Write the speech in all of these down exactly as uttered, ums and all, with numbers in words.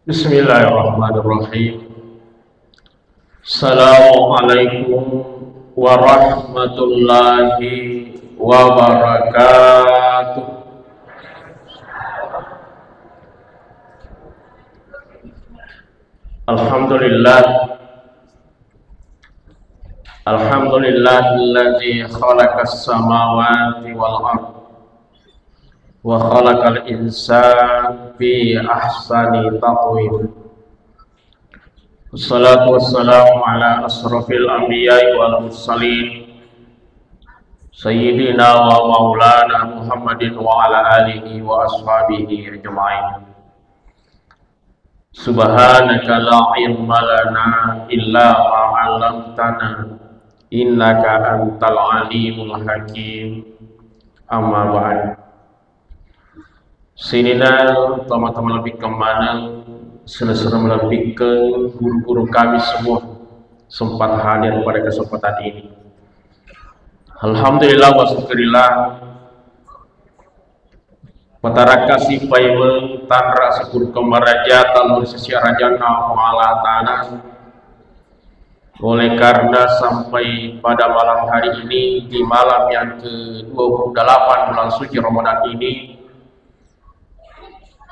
Bismillahirrahmanirrahim. Assalamualaikum warahmatullahi wabarakatuh. Alhamdulillah. Alhamdulillahilladzi khalaqas samawati wal ard wa khalaqal insan fi ahsani taqwim. Wassalatu wassalamu ala asrafil anbiya'i wal mursalin, sayyidina wa maulana Muhammadin wa ala alihi wa ashabihi ajma'in. Subhanaka la ilma lana illa ma 'allamtana, innaka antal alimul hakim. Amma ba'd. Sininna tomatoa malebbikkeng maneng, sininna malebbikkeng guru-guru kami semua sempat hadir pada kesempatan ini. Alhamdulillah wa syukurillah. Patarakka sipaimeng tanra syukur kemaraja tallu sisi arajanna Puang Allah Ta'ala. Oleh karena sampai pada malam hari ini, di malam yang kedua puluh delapan bulan suci Ramadan ini,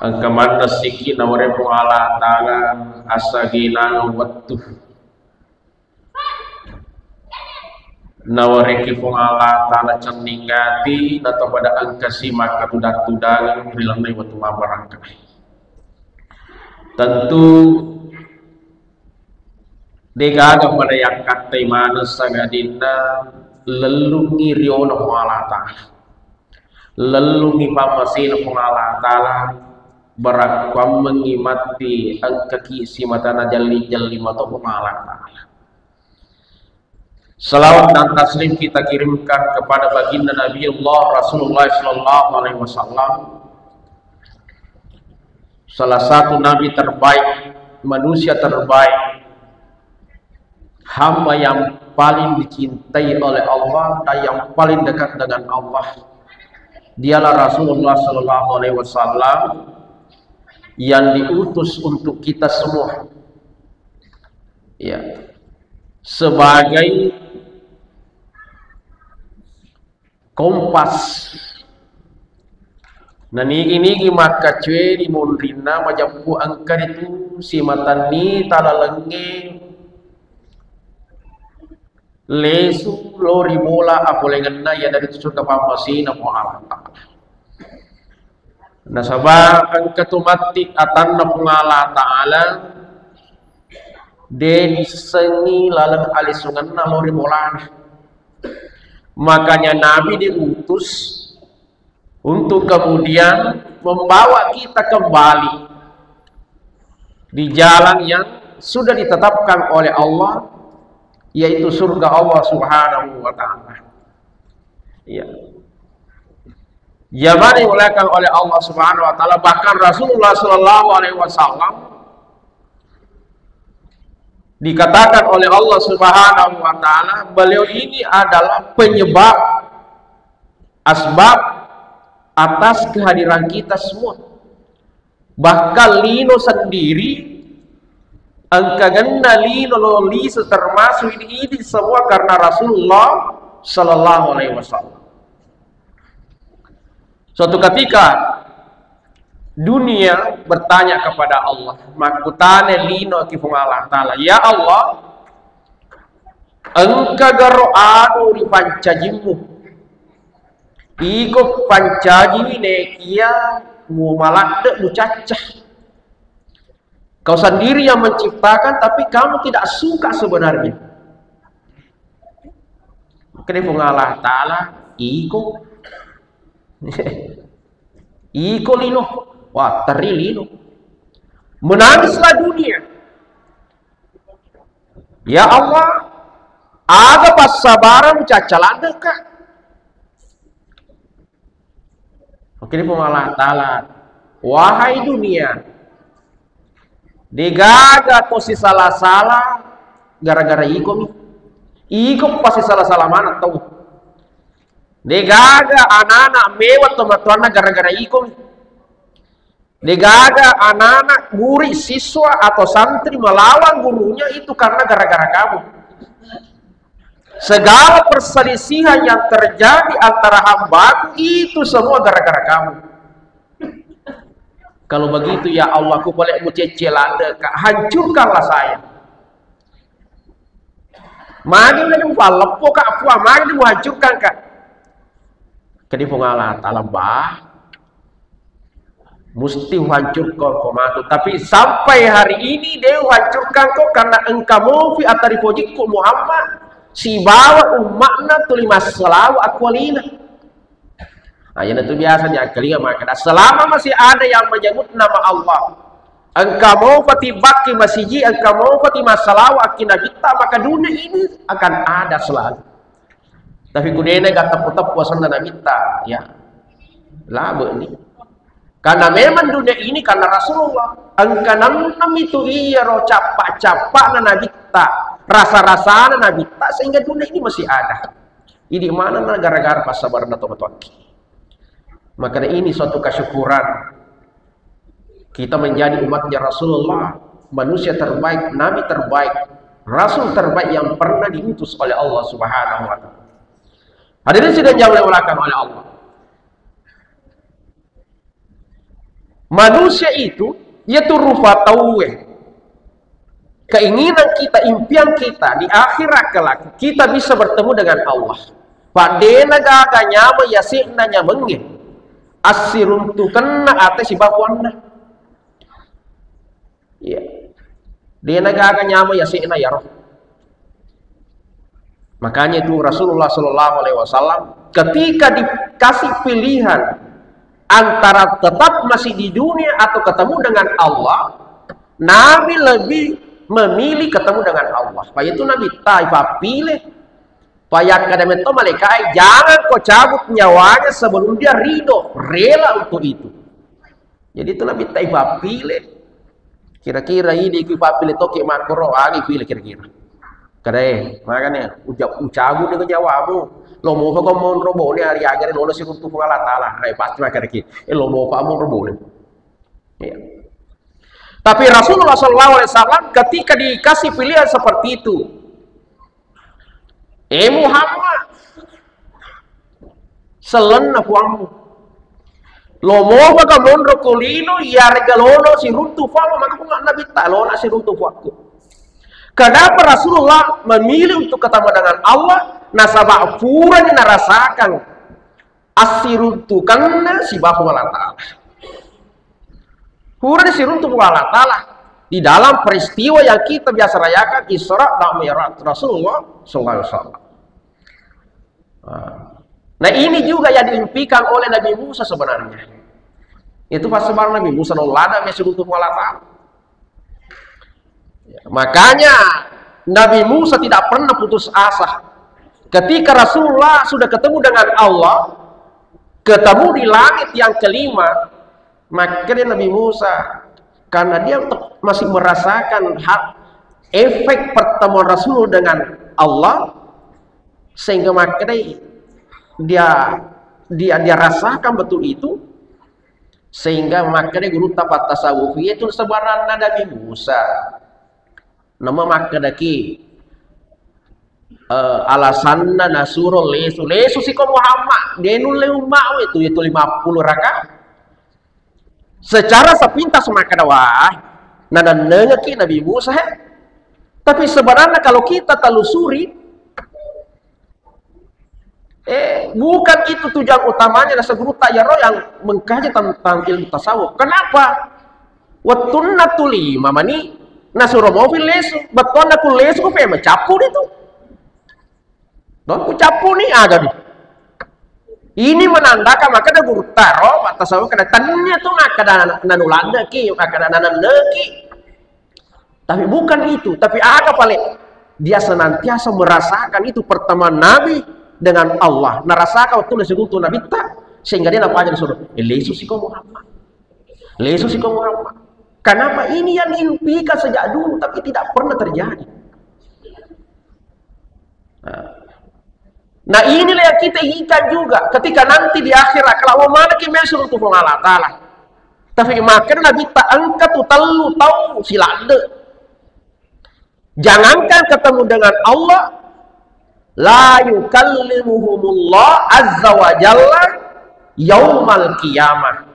engka manna sikki nawareng Puang Allah Ta'ala asagenang wettu. Nawarekki Puang Allah Ta'ala cenning ati, natopada engkasi makkatudang-tudangeng ri lalenna wettu mabarakka. Tentu degaga pada yakkattai maneng sangadinna lellungngi riolo Puang Allah Ta'ala. Lellungngi pammasena Puang Allah Ta'ala, barakkuammengngi matti engkaki simatana jelli-jelli mato Puang Allah Ta'ala. Salawat dan taslim kita kirimkan kepada baginda Nabiullah Rasulullah sallallahu alaihi wasallam, salah satu nabi terbaik, manusia terbaik, hamba yang paling dicintai oleh Allah dan yang paling dekat dengan Allah. Dialah Rasulullah sallallahu alaihi wasallam yang diutus untuk kita semua. Ya. Sebagai kompas. Nanigi-nigi makkacue ri munrinna majeppu engka ritu simatanni talalengnge lesu lao ri bola apolengenna, iyanaritu surga pammasena Puang Allah Ta'ala. Nasaba engka tu matti atanna Puang Allah Ta'ala, de dissengi laleng alisungenna lao ri bolana. Makanya Nabi diutus untuk kemudian membawa kita kembali di jalan yang sudah ditetapkan oleh Allah, yaitu surga Allah Subhanahu wa Ta'ala. Ya. Yang mana dimuliakan oleh Allah Subhanahu wa Ta'ala, bahkan Rasulullah Sallallahu Alaihi Wasallam dikatakan oleh Allah Subhanahu wa Ta'ala, beliau ini adalah penyebab, asbab atas kehadiran kita semua. Bahkan lino sendiri, engkagenna lino lo lisu termasuk ini, ini semua karena Rasulullah Sallallahu Alaihi Wasallam. Suatu ketika dunia bertanya kepada Allah, makkutana lino ki Puang Allah Ta'ala, "Ya Allah, engka garo anu ri pancajimmu? Iko pancajiwi nekia mumaladde mucacca. Kau sendiri yang menciptakan, tapi kamu tidak suka sebenarnya." Makkedai Puang Allah Ta'ala, "Iko." Iko lino. Wah, teri lino. Menangislah dunia. "Ya Allah, aga passabarang caccaladde ka?" Makkedai Puang Allah Ta'ala, "Wahai dunia, degaga to sisala-sala gara-gara ikomi. Iko pasisala-sala maneng tau. Degaga anak-anak mewah to matuanna gara-gara ikomi. Degaga anak-anak, murid, siswa, atau santri melawan gurunya itu karena gara-gara kamu. Segala perselisihan yang terjadi antara hambaku itu semua gara-gara kamu. Kalau begitu, ya Allah, ku boleh mucece lada, Kak. Hancurkanlah saya. Magi udah dimu palleppo, Kak, Puang, magi dimu hancurkan, Kak. Kedi Puang Allah Ta'ala, bah. Musti uhancurkan ko matu. Tapi sampai hari ini, de uhancurkan ko karena engka mofi atau ripojikku Muhammad sibawa umma'na tuli massalawa akkualina. Nah, iyanatu biasa diangkalinga makkeda, selama masih ada yang menyebut nama Allah, engka mopa tibbakki masiji, engka mopa ti massalawa akki Nabitta, maka dunia ini akan ada selalu. Tapi kudena gak teppu-teppu asenna Nabitta, ya. Labe ni. Karena memang dunia ini karena Rasulullah. Engka nennem itu iyaro cappa-cappana Nabitta, rasa-rasana Nabitta, sehingga dunia ini masih ada. Idi manenna gara-gara passabarenna tomatoakki. Maka ini suatu kesyukuran. Kita menjadi umatnya Rasulullah, manusia terbaik, nabi terbaik, rasul terbaik yang pernah diutus oleh Allah Subhanahu wa Ta'ala. Hadirin sidang yang dimuliakan oleh Allah. Manusia itu, yaitu rupa tauwe. Keinginan kita, impian kita di akhirat kelak, kita bisa bertemu dengan Allah. Padena gaga nyama yase'na nyamengnge. Assiruntukenna ate sibawa puanna. Iya. Dena gaga nyama yase'na yaro. Makanya itu Rasulullah Shallallahu Alaihi Wasallam ketika dikasih pilihan antara tetap masih di dunia atau ketemu dengan Allah, Nabi lebih memilih ketemu dengan Allah. Pak itu Nabi tai papile. Pak yang kada meto malaikat, jangan kau cabut nyawanya sebelum dia ridho, rela untuk itu. Jadi itu Nabi tai papile. Kira-kira ini ki papile toke makoro, agi pile kira-kira. Kadae, makanya ucap ucabu dengan jawamu. Lo mau kok mau robone hari agar lo si runtuh Allah Ta'ala. Hai pasti makanya ki. Eh lo mau kamu robone. Ya. Tapi Rasulullah Shallallahu Alaihi Wasallam ketika dikasih pilihan seperti itu, eh Muhammad, sellenna puammu. Lo moga monro ko lino, iyarega lono siruntu puammu, maka punga Nabi ta lona siruntu puakku. Kenapa Rasulullah memilih untuk ketemu dengan Allah? Nasaba purani narasakan assiruntukanna sibawa Allah Ta'ala. Pura disiruntuk Allah Ta'ala di dalam peristiwa yang kita biasa rayakan, Isra dan Mi'raj Rasulullah Sallallahu Alaihi Wasallam. Nah, nah, ini juga yang diimpikan oleh Nabi Musa sebenarnya. Itu pas sebar Nabi Musa, no lada me siruntuk Allah Ta'ala. Ya, makanya Nabi Musa tidak pernah putus asa. Ketika Rasulullah sudah ketemu dengan Allah, ketemu di langit yang kelima, makanya Nabi Musa, karena dia te-, masih merasakan hak, efek pertemuan Rasul dengan Allah, sehingga makanya dia, dia, dia rasakan betul itu, sehingga makanya guru tapat tasawuf itu sebenarnya Nabi Musa. Nama makkedaki, eh, alasanna nasuro lesu, lesu siko Muhammad, denulle umma itu, itu lima puluh rakaat. Secara sepintas makkeda, wah, nanennengeki Nabi Musa, he. Tapi sebenarnya kalau kita telusuri, eh, bukan itu tujuan utamanya, nasa guru tak yaro yang mengkaji tentang ilmu tasawuf. Kenapa? Wettunna tuli mamani nasuro mobil lesu, bettuanna ku lesu ku pe macappu itu. Don ku cappu ni aga di. Ini menandakan maka ada guru taro, mata sawo kada tanya tu maka ada nanulanda ki, maka ada nananda ki. Tapi bukan itu, tapi aga paling dia senantiasa merasakan itu pertemuan Nabi dengan Allah. Narasakan waktu nasigutu Nabi tak, sehingga dia namanya disuruh, "Eh, lesu siko Muhammad. Lesu siko Muhammad." Kenapa ini yang diimpikan sejak dulu, tapi tidak pernah terjadi. Nah, nah, inilah yang kita inginkan juga. Ketika nanti di akhirat, kalau mana kita suruh tu Allah Ta'ala. Tapi makkeda Nabitta engka tu tellu tau siladde. Jangankan ketemu dengan Allah, la yukallimuhumullah azza wa jalla yaumal qiyamah.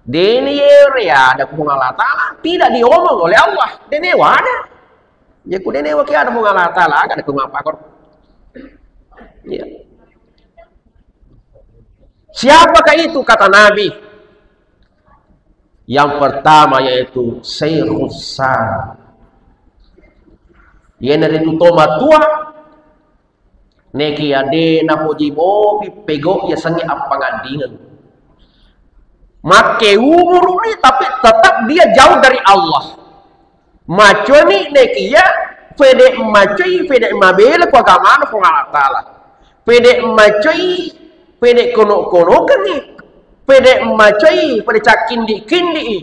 Deni yere ada Puang Allah Ta'ala, tidak diomong oleh Allah. Deni wada. Ya ku deni waki ada Puang Allah Ta'ala, aga ada Puang apa kor. Ya. Siapakah itu? Kata Nabi, yang pertama yaitu Syaikhus Sa. Iyanaritu to matua, nekiya de napoji mopi pego yasengnge appangaddingeng. Makke umuruni, tapi tetap dia jauh dari Allah. Maconi nekiya pede macoi, pede mabela ku agamana Puang Allah Ta'ala. Pede macoi, pede kono-konokengngi. Pede macoi, pede cakkindi-kindi.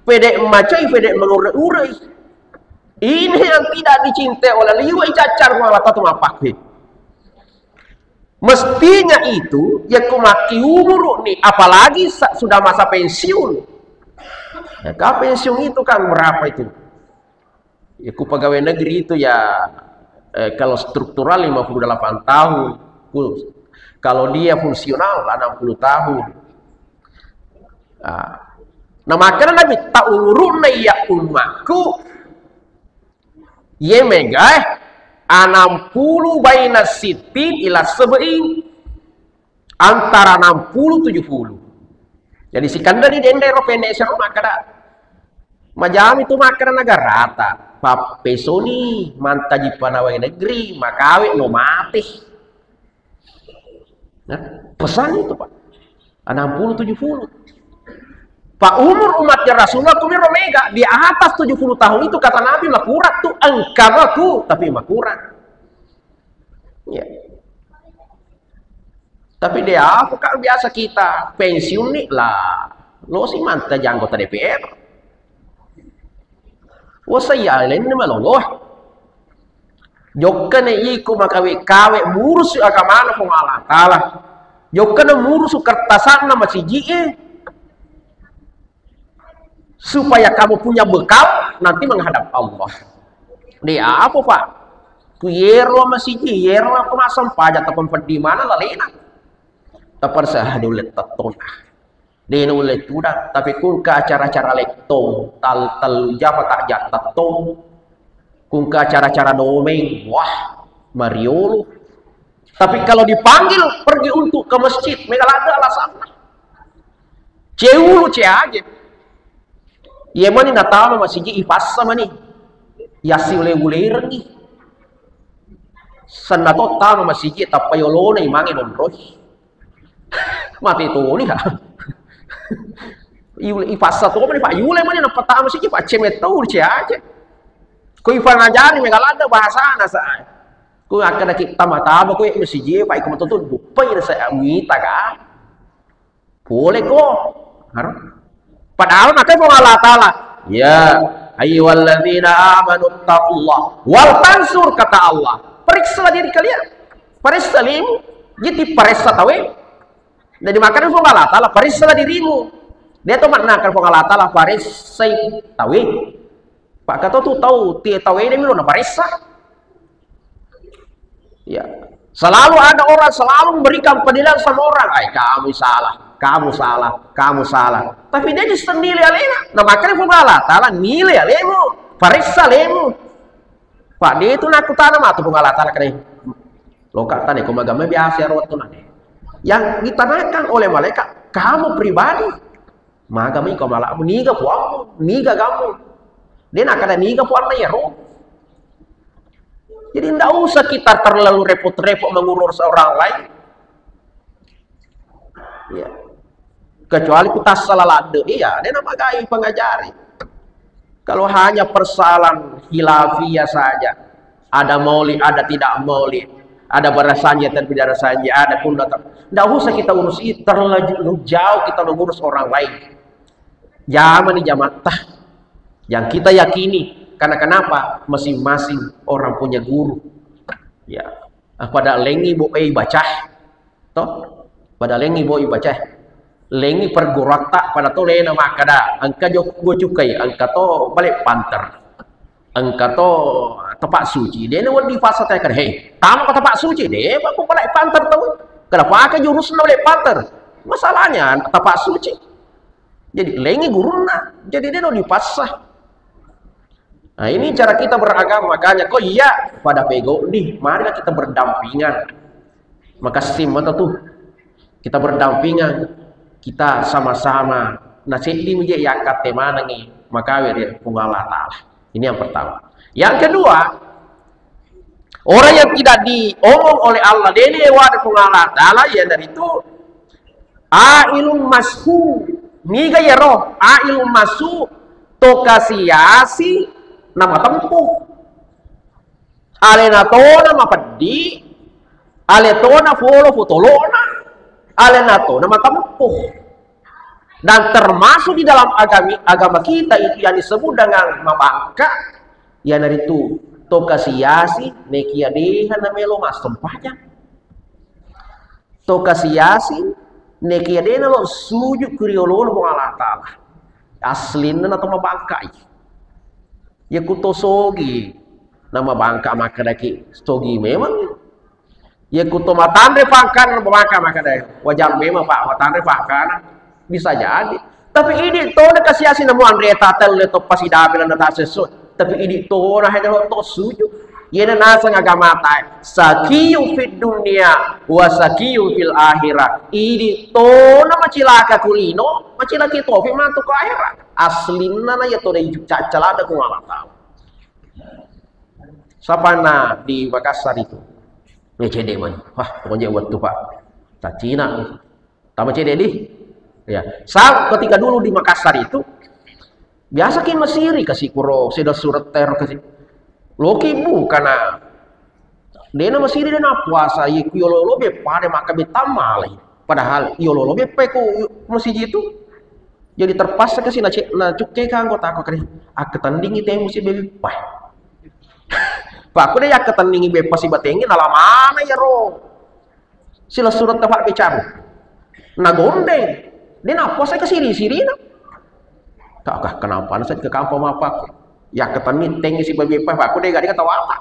Pede macoi, pede mengure-urei. Ini yang tidak dicintai oleh liwa icaccar Puang Allah Ta'ala tu mappakkui. Mestinya itu, ya ku mati umur nih, apalagi sa- sudah masa pensiun. Ya, kan pensiun itu kan berapa itu? Ya, ku pegawai negeri itu ya, eh, kalau struktural lima puluh delapan tahun, ku- kalau dia fungsional enam puluh tahun. Nah, nah makanya Nabi tak umurna ya umatku, ye mega eh, enam puluh baina sittin ila sebein, antara enam puluh tujuh puluh. Jadi Sikandar ini dendero pendek sero makkeda. Majami tu makkeda nagarata. Pappesoni mantaji panawai negeri, makawe lo mati. Nah, pesan itu, Pak. Enam puluh tujuh puluh. Pak, umur umatnya Rasulullah kumiro mega di atas tujuh puluh tahun itu kata Nabi makurat tu engka matu tapi makurat. Ya. Tapi dia apa kak biasa kita pensiun nih lah lo si mantan anggota D P R. Wasa iya lain malolo. Jokkana iko makawe-kawe murusu agamana Puang Allah Ta'ala. Jokkana murusu kertasanna masiji e. Supaya kamu punya bekal nanti menghadap Allah. Di apa, Pak? Ku yero masiji, yero apa masam pajak tapon peddi mana lalena. Taparsa hadu lettattona. De' nulle tudang, tapi kungka acara-acara lettong, tal-, tellu jam apa tak jam tettong, kungka acara-acara domeng, wah, mariolo. Tapi kalau dipanggil pergi untuk ke masjid, mega ladde alasanna. Ceulu ce aje. Iya mani natama masiji ipassa mani. Yassi ule-ulerengi. Senna to tama masiji tappa yolona imange monroi. Mate toni ha. Iule, ipassa to mani, Pak, yule mani nappa tama siki, Pak, cemetta uri ce aje. Ko ipangajari mega ladde bahasana sa. Ko akkeda ki tama-tama ko masiji, Pak, iko matoto duppai rasa mita ka. Pole ko. Haro. Padahal makanya Puang Allah Ta'ala, "Ya ayyuhalladzina amanu taqullah wal tansur," kata Allah. Periksalah diri kalian. Periksa limu. Jadi periksa tawe. Jadi makanya Puang Allah Ta'ala, "Periksalah dirimu." Dia tuh makna Puang Allah Ta'ala, "Periksa tawe." Pak kata tuh tahu, tie tawe dia milo na periksa. Ya. Selalu ada orang selalu memberikan penilaian sama orang, "Ai, kamu salah, kamu salah, kamu salah." Tapi dia sendiri alena. Nah, makanya Puang Allah Ta'ala nilai alemu, periksa alemu. Pak, dia itu nakutana matu Puang Allah Ta'ala kene. Loka tane ko magama biasa ya rawat tuh nane. Yang ditanyakan oleh malaikat, kamu pribadi. Maga mi ko malamu, niga puammu, niga gammu. Dia nak ada niga puanna ya roh. Jadi ndak usah kita terlalu repot-repot mengurus orang lain. Ya. Kecuali ku tassala ladde, iya, dia nama gai pengajari. Kalau hanya persoalan khilafiyah saja, ada maulid, ada tidak maulid, ada bersanji, tidak bersanji, ada kunda, tidak usah kita urus itu, terlalu jauh kita mengurus orang lain. Jamani jamaah yang kita yakini, karena kenapa? Masing-masing orang punya guru. Ya, ah, pada lengi bo eh baca, toh? Pada lengi bo baca. Lengngi perguruatta pada to lena makkeda, engka jo-, gocukai, engka to bale panter. Engka to tepak suci. Dena wedding passa takkeda, "Hei, tama ko tepak suci." De, ko bale panter tau. Kada pake jurusna bale panter. Masalahnya tepak suci. Jadi lengngi gurunna. Jadi dena dipassa. Nah, ini cara kita beragama. Makanya, kok iya pada pegau nih, marilah kita berdampingan. Makassim mata tuh. Kita berdampingan, kita sama-sama. Nah, seddi muje yakkatte manengi makawe ri Puang Allah Ta'ala. Ini yang pertama. Yang kedua, orang yang tidak diomong oleh Allah, dene wa Puang Allah Ta'ala, ya dari itu ailun mashu. Niga yero ailun mashu? To kasiasi na matempuh. Alena tona mapeddi, ale tona folo fotolona, alena tona matempuh. Dan termasuk di dalam agami-, agama kita itu yang disebut dengan mabangka, iyanaritu to kasiasi, nekia deha namelo massempajang. To kasiasi, nekia de nalo sujud ku riolona Puang Allah Ta'ala. Aslinna na to mabangkai. Iya ku to sogi, na mabangka makkedaki sogi memang. Iya ku to matanre pangkana, na mabangka makkeda, wajar memang, Pak, matanre pangkana. Bisa jadi. Tapi idi tona kasiasi namu anre tatelle to pasidapi landa tasesso. Tapi idi tona hede lo to sujud. Iyena naseng agamata, sakiyu fid dunya wa sakiyu fil akhirah. Idi tona macilaka kulino, macilaki topi matu ke akhirat. Aslinna na iya to de caccalada ku Allah Ta'ala. Sapanna di Makassar itu. Ya cede man. Wah, pokoknya waktu Pak. Tacina. Tama cede di. Ya, sa ketika dulu di Makassar itu biasa ki masiri kasi kuro seda surat ter kasi. Loki bu karena dena masiri dena puasa, iku yolo-yolo be pada maka be tamalai. Padahal yolo-yolo be pe ku masih itu. Jadi terpaksa kasi na cek na cukke ka anggota aku kali. Aku tandingi temu si bebe pai. Pak, aku deh aku tandingi bebe pasti batengi na lamana ya ro. Sila surat ka Pak bicara. Na gondeng. Dia napa saya ke siri-siri na. Kak, kak, kenapa na saya ke kampung apa? Ya ketemu tengi si bebe pai. Pak, aku deh gak dikata apa.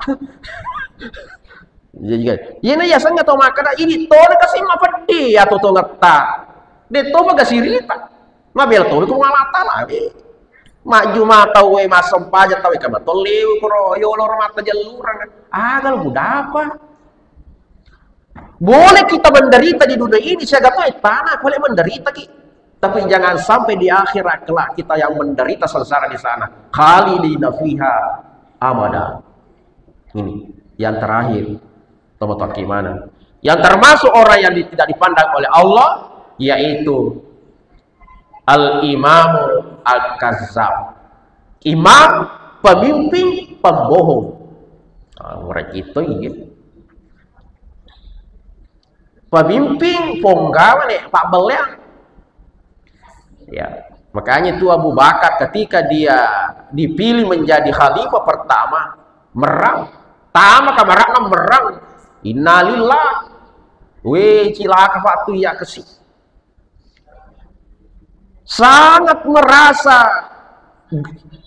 Jadi kan, iya na iya sengaja tau makkeda ini to na kasi mapeddi ya to to ngetta. De to maga sirita. Mabela to ko mangala tala. Majjuma tau e massempajang tau e kama to liu kuro yolo mata jellurang. Aga lo mudapa. Boleh kita menderita di dunia ini, siaga to e tanah boleh menderita ki. Tapi jangan sampai di akhirat kelak kita yang menderita sengsara di sana. Khalidina fiha abada. Ini yang terakhir. Tomatoa keimanan. Yang termasuk orang yang di-, tidak dipandang oleh Allah, yaitu al-imamu al-kazzab. Imam, pemimpin, pembohong. Ah, orang itu iya. Pemimpin, ponggawa nih, Pak Belian. Ya, makanya itu Abu Bakar ketika dia dipilih menjadi khalifah pertama, merang. Tama kamarana merang. Innalillah. We, cilaka Pak tu ya kesi. Sangat merasa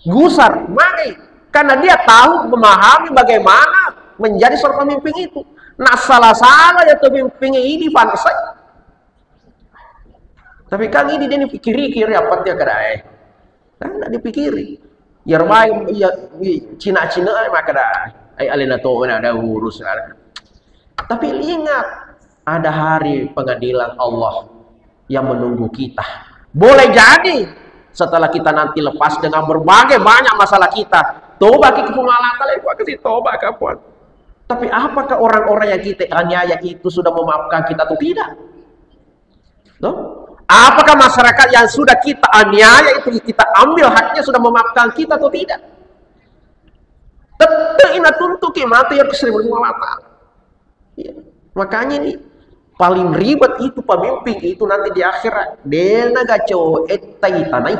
gusar, magai. Karena dia tahu, memahami bagaimana menjadi seorang pemimpin itu. Nah, salah-salah ya pemimpin ini panas saja. Tapi kan ini dia pikiri-kiri apa dia kira eh. Kan nggak dipikiri. Ya rumah ya cina-cina maka dah. Ai alena to na ada urus. Tapi ingat, ada hari pengadilan Allah yang menunggu kita. Boleh jadi setelah kita nanti lepas dengan berbagai banyak masalah kita, toba ki ke Allah Ta'ala, kasih toba kapan. Tapi apakah orang-orang yang kita aniaya itu sudah memaafkan kita atau tidak? Loh? Apakah masyarakat yang sudah kita aniaya itu, kita ambil haknya, sudah memaafkan kita atau tidak? Tetap ina tuntuki mati ya keseribu Allah Ta'ala. Ya. Makanya ini paling ribet itu pemimpin itu nanti di akhirat. Dena gaco etai tanai.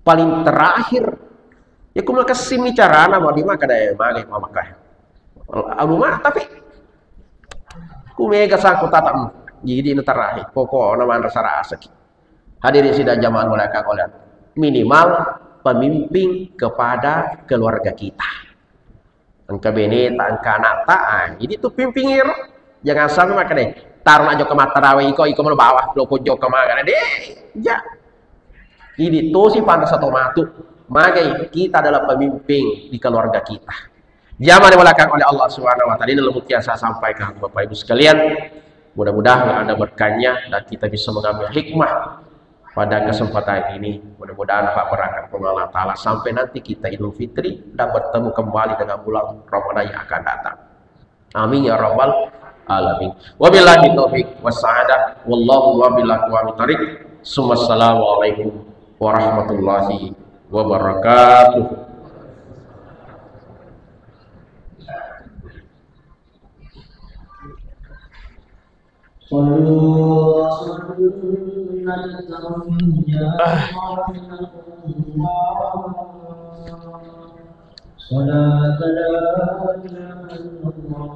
Paling terakhir. Ya ku makasih carana mau di maka deh, maka maka. Aduh mah, tapi ku mega sangku tata. Jadi ini terakhir, pokoknya manrasa-rasaki. Hadirin sidang jamaah muliakan oleh Allah. Minimal pemimpin kepada keluarga kita. Engka beneta, engka anakta, ah, jadi tu pimpingi ro. Jangan sampai makkeda, "Taruh nak jokka mattarawe iko, iko melo bawah, loko jokka magana." Deh, ja. Jadi tosi panrasa to matu. Magai kita adalah pemimpin di keluarga kita. Jamaah dimuliakan oleh Allah Subhanahu wa Ta'ala, ini ilmu yang saya sampaikan, Bapak Ibu sekalian. Mudah-mudahan ada berkahnya dan kita bisa mengambil hikmah pada kesempatan ini. Mudah-mudahan dapat berkat Allah Ta'ala sampai nanti kita Idul Fitri dan bertemu kembali dengan bulan Ramadan yang akan datang. Amin ya rabbal alamin. Wabillahi taufiq wassa'adah. Wallahu muwaffiq ila aqwamit thariq. Summa assalamualaikum warahmatullahi wabarakatuh. صلوا صلاة التراويح يا رحمكم الله. صلاة لا إله إلا الله.